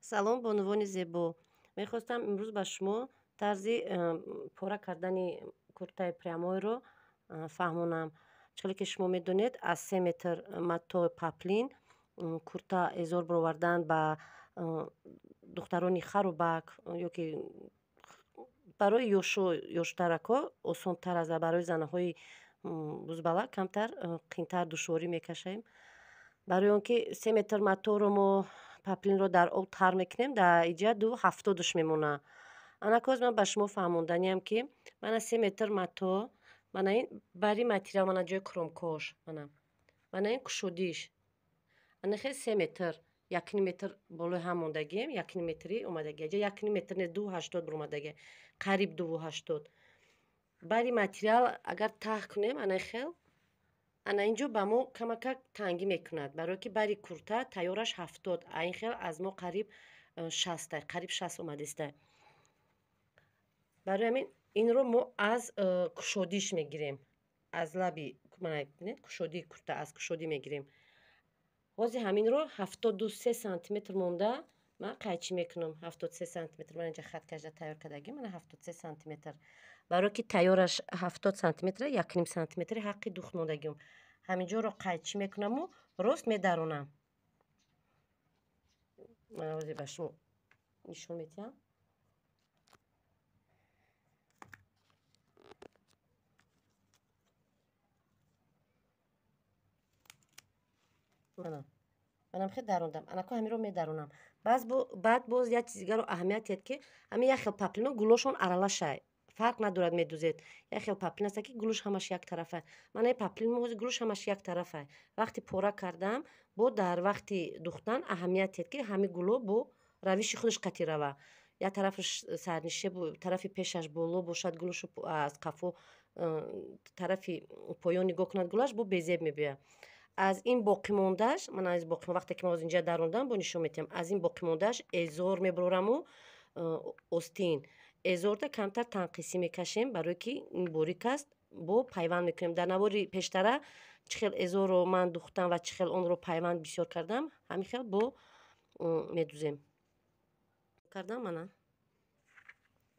Салом, бонувони зебо. Мехостам имрӯз ба шумо тарзи пора кардани куртаи прямойро фаҳмонам. Чӣ ки шумо медонед, аз 3 метр матои паплин курта эзор баровардан ба духтарони харубак ё ки барои ёштаракҳо осонтар аст ва барои занаҳои бузбала камтар қинтар душворӣ мекашем. Барои он ки 3 метр маторо мо паплинро дар об тар мекунем, дар иҷа 2,70 мемонад. Анакоз ман ба шумо фаҳмонданиям, ки мана 3 метр мато, мана ин бари материал, мана ҷои кромкош, мана ин кушодиш. Ана хел 3 метр, 1,5 метр болои ҳам мондагием, 1,5 метри омадагӣ. Ҷа 1,5 метр не, 2,80 баромадагӣ. Қариб 2,80. Бари материал агар таҳ кунем, ана хел, ана инҷо ба мо камакак тангӣ мекунад, барое ки бари курта тайёраш 70, а ин хел аз мо қариб 60, қариб 60 омадиста. Барои ҳамин инро мо аз кушодиш мегирем, аз лаби кушодии курта, аз кушодӣ мегирем. Ҳозир ҳаминро 73 сантиметр монда ман қайчӣ мекунам. 73 сантиметр ман инҷа хат кашида тайёр кардагӣ, мана 73 сантиметр. Барое ки тайёраш 70 сантиметр, 1,5 сантиметри ҳаққи духт мондагиам. Ҳаминҷоро қайчӣ мекунаму рост медаронам. Ман ҳозир ба шумо нишон медиҳам. Манам хел дарондам. Анако ҳаминро медаронам. Баъд боз як чиз дигарро аҳамият диҳед, ки ҳамин як хел паплино гулошон аралашай. Фарқ надорад медузед. Як хел паплин аст, ки гулуш ҳамаш як тарафа. Мана ин паплин мо ҳозир гулуш ҳамаш як тарафа. Вақти пора кардам, бо дар вақти духтан аҳамият диҳед, ки ҳамин гуло бо равиши худаш қатӣ рава. Як тарафаш сарнише, тарафи пешаш боло бошад, гулушу аз қафо тарафи поён нигоҳ кунад, гулаш бо безеб мебиёяд. Аз ин боқимондааш, ман аз боқимонда вақте ки ман ҳозир инҷа дарондам, бо нишон медиҳам. Аз ин боқимондааш эзор мебарораму остин. Эзорда камтар танқисӣ мекашем, барое ки ин борик аст, бо пайванд мекунем. Дар навори пештара чӣ хел эзорро ман духтам ва чӣ хел онро пайванд бисёр кардам, ҳамин хел бо медузем. Кардам мана.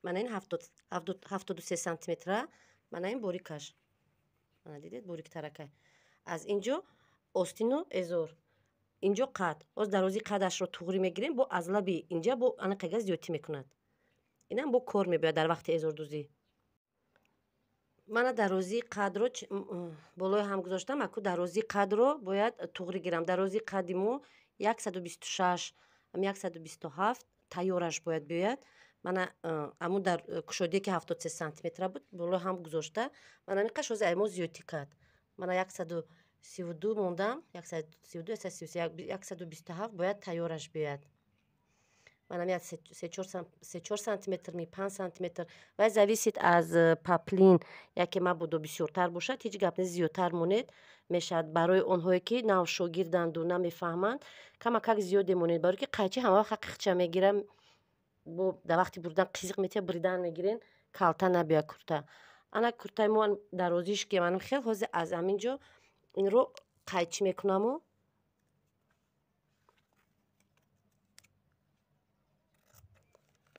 Мана ин 73 сантиметра, мана ин борикаш. Мана дидед, бориктаракай. Аз инҷо остину эзор. Инҷо қад. Ҳоз дарозии қадашро туғрӣ мегирем, бо аз лаби инҷа бо анақега зиёдтӣ мекунад. Инам бо кор мебиёяд дар вақти эзордӯзӣ. Мана дарозии қадро болои ҳам гузоштам, аку дарозии қадро бояд туғрӣ гирам. Дарозии қади мо 126, 127 тайёраш бояд биёяд. Мана аму дар кушодие ки 73 сантиметра буд, болои ҳам гузошта. Мана ҳамин қаш ҳозир мо зиёдтӣ кард. Мана 132 мондам, 132, 133, 127 бояд тайёраш биёяд. Мана меяд се-чор сантиметр, ми 5 сантиметр. Вай зависит аз паплин, яке мабодо бисёртар бошад, ҳеҷ гап нест, зиёдтар монед мешавад. Барои онҳое ки нав шогирданду намефаҳманд, камакак зиёде монед, барое ки қайчи ҳама вақт ҳаққи хича мегирам, бо дар вақти буридан қизиқ метия, буридан мегирен, калта набиёяд курта. Ана куртаи мо дарозиш ки манам хел ҳозир аз ҳамин ҷо инро қайчи мекунаму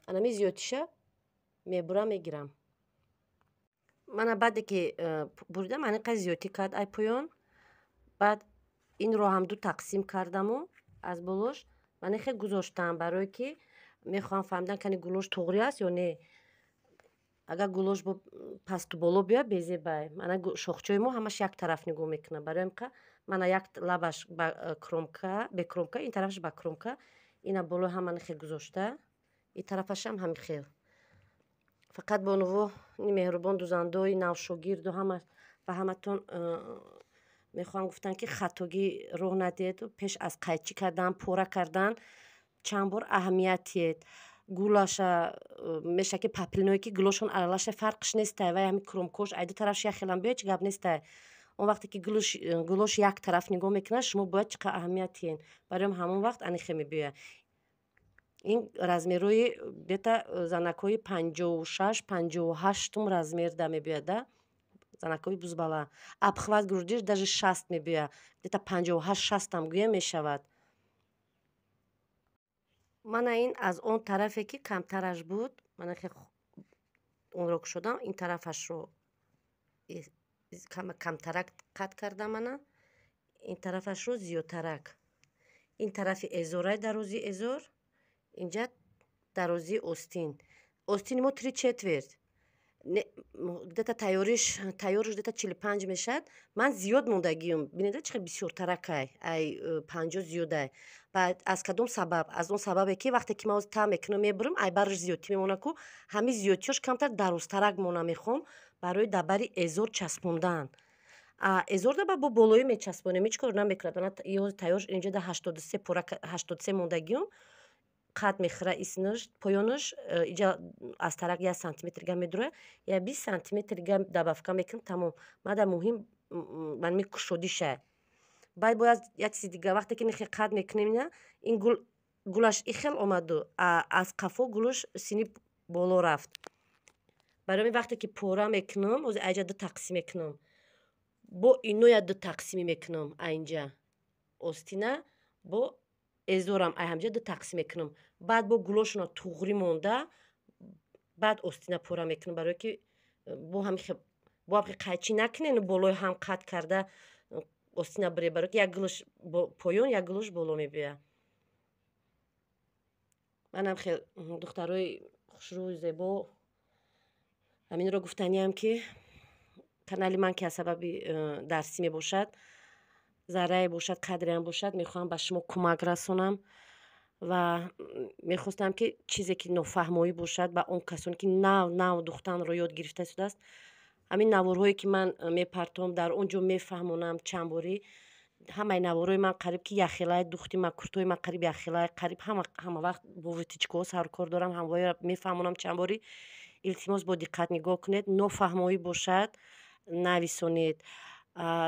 анами зиёдтиша мебурам, мегирам. Мана баъде ки буридам, ани қай зиёдтӣ кард ай поён. Баъд инро ҳам ду тақсим кардаму аз болош мана хел гузоштам, барое ки мехоҳам фаҳмидан, кани гулош туғрӣ аст ё не. Агар гулош бо пасту боло биёяд, безебай. Мана шохчаи мо ҳамаш як тараф нигоҳ мекунад. Барои ҳамин қа мана як лабаш ба кромка, бе кромка, ин тарафаш ба кромка, ина болои ҳам мана хел гузошта, ин тарафашам ҳамин хел. Фақат бонувони меҳрубон, дузандои навшогирду ҳама ба ҳаматон мехоҳам гуфтан, ки хатогӣ роҳ надиҳед. Пеш аз қайчӣ кардан, пора кардан чанд бор аҳамият диҳед. Гулаша меша ки паплиное ки гулошон аралаша фарқш нестай, вай ҳамин кромкош ай ду тарафш як хелам биёяд, чӣ гап нестай. Он вақте ки гулош як тараф нигоҳ мекунад, шумо бояд чӣ қадр аҳамият диҳед. Барои ҳамон вақт анихе мебиёяд. Ин размерҳои бета занакҳои 56, 58 размер да мебиёяд, да? Занакҳои бузбала. Обхват грудиш даже 60 мебиёяд. Бета 58, 60 ҳам гӯя мешавад. Мана ин аз он тарафе, ки камтараш буд, мана хел онро кушодам, ин тарафашро камтарак қат кардам, мана ин тарафашро зиёдтарак. Ин тарафи эзорай, дарозии эзор, инҷа дарозии остин. Остини мо три четверть, где-то тайёриш, тайёриш где-то 45 мешавад. Ман зиёд мондагиюм, бинеда, чӣ хел бисёртаракай, ай 50 зиёдай. Баъд аз кадом сабаб? Аз он сабабе, ки вақте ки ман та мекунам, мебурам, ай бараш зиёдтӣ мемонад ку, ҳамин зиёдтиёш камтар дарозтарак мона, мехоҳам барои дар бари эзор часпондан. Эзор да бо болоӣ мечаспонем, ҳеҷ кор намекунад. Тайёр инҷа да 83 пора, 83 мондагиюм, қад мехӯра иснаш, поёнаш иҷа аз тарак 1 сантиметр га медура, я 20 сантиметр га добавка мекунам, тамом. Мада муҳим манми кушодиша. Баъд бояд як чизи дига: вақте ки нихе қад мекунем, ина ин гул, гулаш ихел омаду аз қафо гулаш сини боло рафт. Барои ҳамин вақте ки пора мекунам, ози айҷа ду тақсим мекунам, бо иноя ду тақсимӣ мекунам, айнҷа остина бо эзорам ай ҳамҷа ду тақсим мекунам, баъд бо гулошона туғрӣ монда, баъд остина пора мекунам, барое ки бо ҳами қайчӣ накунен, болои ҳам қат карда остина бире, барое ки як гулаш поён, як гулаш боло мебиёяд. Манам хел, духтарои хушрӯю зебо, ҳаминро гуфтаниам, ки канали ман, ки аз сабаби дарсӣ мебошад, заррае бошад, қадреам бошад, мехоҳам ба шумо кӯмак расонам ва мехостам, ки чизе ки нофаҳмоӣ бошад, ба он касоне, ки нав нав духтанро ёд гирифта истодааст, ҳамин наворҳое, ки ман мепартом, дар он ҷо мефаҳмонам чандборӣ. Ҳамаи наворҳои ман қариб ки якхелай, духти ман, куртои ман қариб якхелай, қариб ҳама вақт бо вытачкаҳо сарукор дорам, ҳамвоя мефаҳмонам чандборӣ. Илтимос, бо диққат нигоҳ кунед, нофаҳмоӣ бошад, нависонед.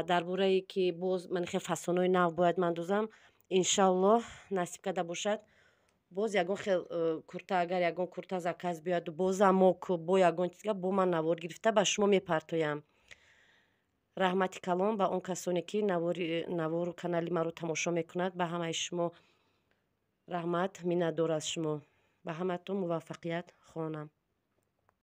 Дар борае, ки боз ман хел фасонҳои нав бояд ман дузам, иншааллоҳ, насиб карда бошад, боз ягон хел курта, агар ягон курта заказ биёяду бо замоку бо ягон чизга, бо ман навор гирифта ба шумо мепартоям. Раҳмати калон ба он касоне, ки навору канали маро тамошо мекунад. Ба ҳамаи шумо раҳмат, миннатдор аз шумо. Ба ҳаматон муваффақият хоҳонам.